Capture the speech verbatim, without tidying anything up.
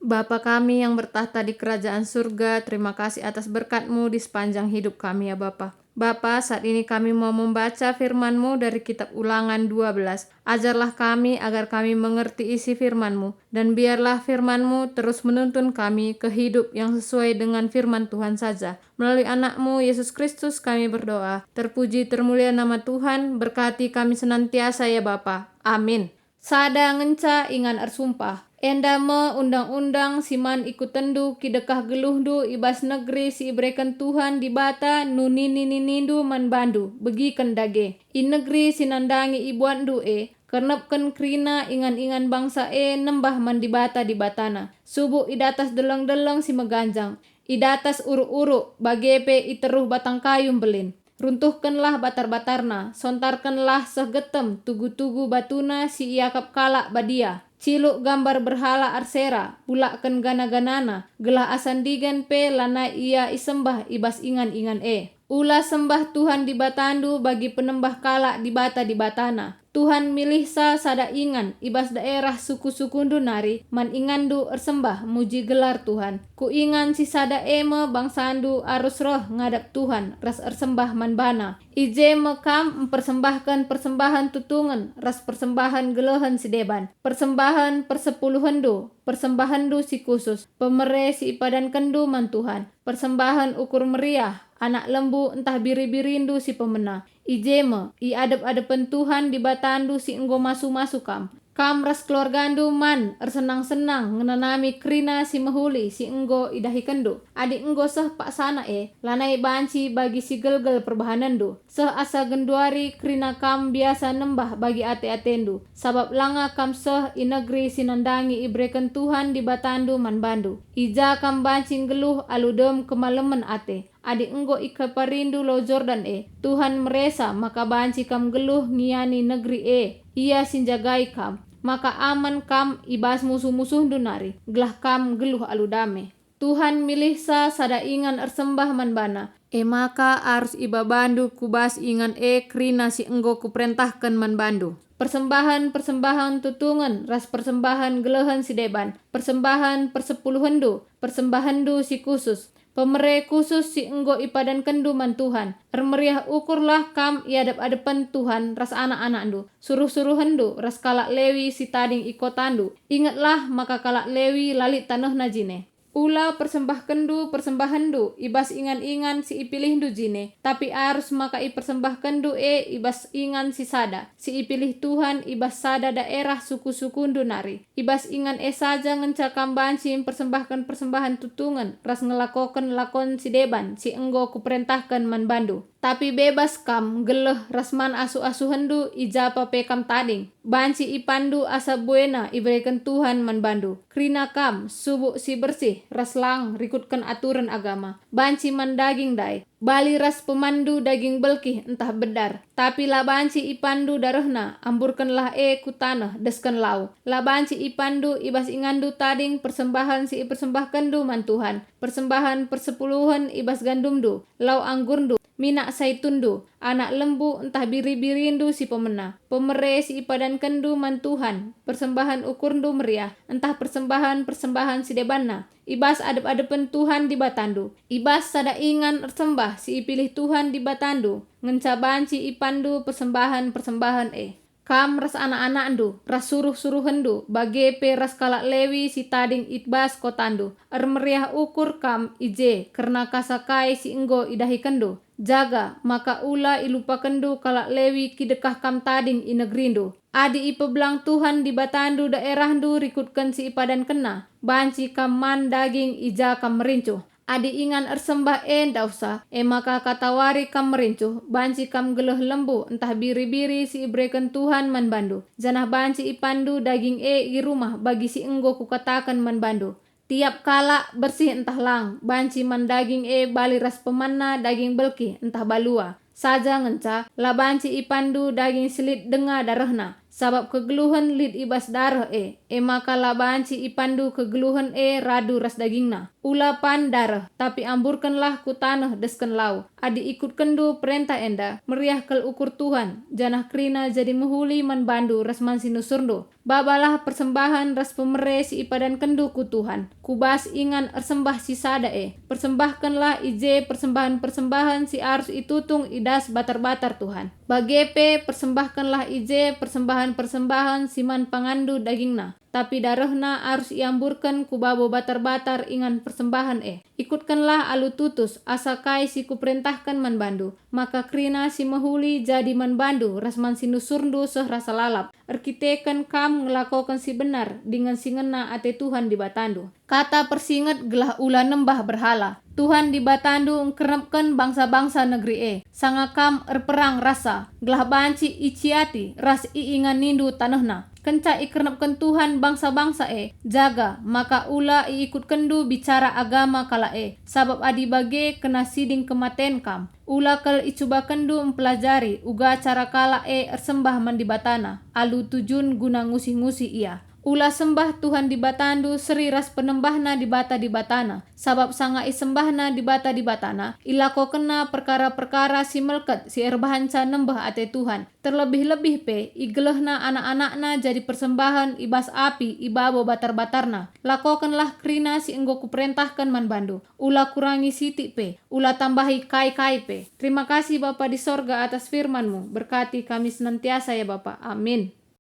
Bapa kami yang bertakhta di kerajaan surga, terima kasih atas berkat-Mu di sepanjang hidup kami, ya Bapa. Bapa, saat ini kami mau membaca firman-Mu dari kitab Ulangan dua belas. Ajarlah kami agar kami mengerti isi firman-Mu, dan biarlah firman-Mu terus menuntun kami ke hidup yang sesuai dengan firman Tuhan saja. Melalui Anak-Mu, Yesus Kristus, kami berdoa. Terpuji termulia nama Tuhan, berkati kami senantiasa, ya Bapa. Amin. Sada ngenca ingan ersumpah. Enda me undang-undang si man ikutenndu kidekah geluhndu i bas negeri si ibereken Tuhan Dibata nunini-ninindu man bandu, begiken dage. I negeri si nandangi ibuatndu e, kernepken kerina ingan-ingan bangsa e nembah man dibata-dibatana, subuk i datas deleng-deleng si meganjang, i datas uruk-uruk, bage pe i teruh batang kayu mbelin. Runtuhkenlah batar-batarna, sontarkenlah seh getem tugu-tugu batuna si iakap kalak badia. Ciluk gambar berhala Arsera, bulakken gana-ganana, gelah asa ndigan pe lanai ia isembah i bas ingan-ingan e. Ula sembah Tuhan Dibatandu bagi penembah kalak dibata-dibatana. Tuhan milihsa sada ingan i bas daerah suku-sukundu nari man inganndu ersembah muji gelar Tuhan. Ku ingan si sada e me bangsandu arus reh ngadap Tuhan ras ersembah man baNa. I je me kam mpersembahken persembahen tutungen ras persembahen gelehen si deban, persembahen persepuluhenndu, persembahenndu si khusus, pemere si ipadankenndu man Tuhan, persembahen ukur meriah, anak lembu ntah biri-birindu si pemena. I je me, i adep-adepen Tuhan Dibatandu si enggo masu-masu kam. Kam ras keluargandu man ersenang-senang ngenanami kerina si mehuli si enggo idahikenndu. Adi enggo seh paksana e, lanai banci bagi si gelgel perbahanenndu. Seh asa genduari kerina kam biasa nembah bagi ate-atendu, sabap langa kam seh i negeri si nandangi ibereken Tuhan Dibatandu man bandu. I ja kam banci nggeluh alu dem kemalemen ate. Adi enggo ikaparindu Lau Jordan e, Tuhan meresa maka banci kam nggeluh ngiani negeri e. Ia si njagai kam, maka aman kam i bas musuh-musuhndu nari, gelah kam nggeluh alu dame. Tuhan milihsa sada ingan ersembah man baNa, e maka arus ibabandu ku bas ingan e kerina si enggo Kuperentahken man bandu. Persembahen-persembahen tutungen ras persembahen gelehen si deban, persembahen persepuluhenndu, persembahenndu si khusus, pemere khusus si enggo ipadankenndu man Tuhan. Ermeriah ukurlah kam i adep-adepen Tuhan ras anak-anakndu, suruh-suruhenndu ras kalak Lewi si tading i kotandu. Ingetlah maka kalak Lewi la lit tanehna jine. Ula persembahkenndu persembahenndu i bas ingan-ingan si ipilihndu jine, tapi arus maka ipersembahkenndu e i bas ingan si sada, si ipilih Tuhan i bas sada daerah suku-sukundu nari. I bas ingan e saja ngenca kam banci mpersembahken persembahen tutungen ras ngelakoken lakon si deban si enggo Kuperentahken man bandu. Tapi bebas kam nggeleh ras man asuh-asuhenndu i japa pe kam tading. Banci ipanndu asa buena ibereken Tuhan man bandu. Kerina kam, subuk si bersih ras lang rikutken aturen agama. Banci man daging ndai, bali ras pemanndu daging belkih ntah bedar. Tapi la banci ipanndu darehna, amburkenlah e ku taneh, desken lau. La banci ipanndu i bas inganndu tading persembahen si ipersembahkenndu man Tuhan, persembahen persepuluhen i bas gandumndu, lau anggurndu, minak saitunndu, anak lembu ntah biri-birindu si pemena, pemere si ipadankenndu man Tuhan, persembahen ukurndu meriah, ntah persembahen-persembahen si debanna, i bas adep-adepen Tuhan Dibatandu, i bas sada ingan ersembah si ipilih Tuhan Dibatandu, ngenca banci ipanndu persembahen-persembahen e. Kam ras anak-anakndu, ras suruh-suruhenndu, bage pe ras kalak Lewi si tading i bas kotandu, ermeriah ukur kam i je kerna kasa kai si enggo idahikenndu. Jaga maka ula ilupakenndu kalak Lewi kidekah kam tading i negerindu. Adi ipebelang Tuhan Dibatandu daerahndu rikutken si ipadankenNa, banci kam man daging i ja kam merincuh. Adi ingan ersembah e ndauhsa, e maka katawari kam merincuh, banci kam nggeleh lembu ntah biri-biri si ibereken Tuhan man bandu, janah banci ipanndu daging e i rumah bagi si enggo Kukataken man bandu. Tiap kalak, bersih ntah lang, banci man daging e bali ras pemanna daging belkih ntah balua. Saja ngenca, la banci ipanndu daging si lit denga darehna, sabap kegeluhen lit i bas dareh e, e maka la banci ipanndu kegeluhen e radu ras dagingna. Ula pan dareh, tapi amburkenlah ku taneh desken lau. Adi ikutkenndu perentah enda, meriah kal ukur Tuhan, janah kerina jadi mehuli man bandu ras man si nusurndu. Babalah persembahen ras pemere si ipadankenndu ku Tuhan, ku bas ingan ersembah si sada e. Persembahkenlah i je persembahen-persembahen si arus itutung i das batar-batar Tuhan. Bage pe persembahkenlah i je persembahen-persembahen si man panganndu dagingna, tapi darehna arus iamburken ku babo batar-batar ingan persembahen e. Ikutkenlah alu tutus asa kai si kuperentahken man bandu, maka kerina si mehuli jadi man bandu ras man si nusurndu seh rasa lalap, erkiteken kam ngelakoken si benar dingen si ngena ate Tuhan Dibatandu. Kata persinget gelah ula nembah berhala. Tuhan Dibatandu engkernepken bangsa-bangsa negeri e, sanga kam erperang rasa, gelah banci iciati ras iinganindu tanehna. Kenca ikernepken Tuhan bangsa-bangsa e, jaga maka ula iikutkenndu bicara agama kalak e, sabap adi bage kena siding kematen kam. Ula kal icubakenndu mpelajari uga cara kalak e ersembah man dibatana alu tujun guna ngusih-ngusih ia. Ula sembah Tuhan Dibatandu seri ras penembahna dibata-dibatana, sabap sanga isembahna dibata-dibatana, ilakokenna perkara-perkara si melket si erbahanca nembeh ate Tuhan. Terlebih-lebih pe, igelehna anak-anakna jadi persembahen i bas api i babo batar-batarna. Lakokenlah kerina si enggo kuperentahken man bandu. Ula kurangi sitik pe, ula tambahi kai-kai pe. Terima kasih Bapa di sorga atas firman-Mu. Berkati kami senantiasa ya Bapa. Amin.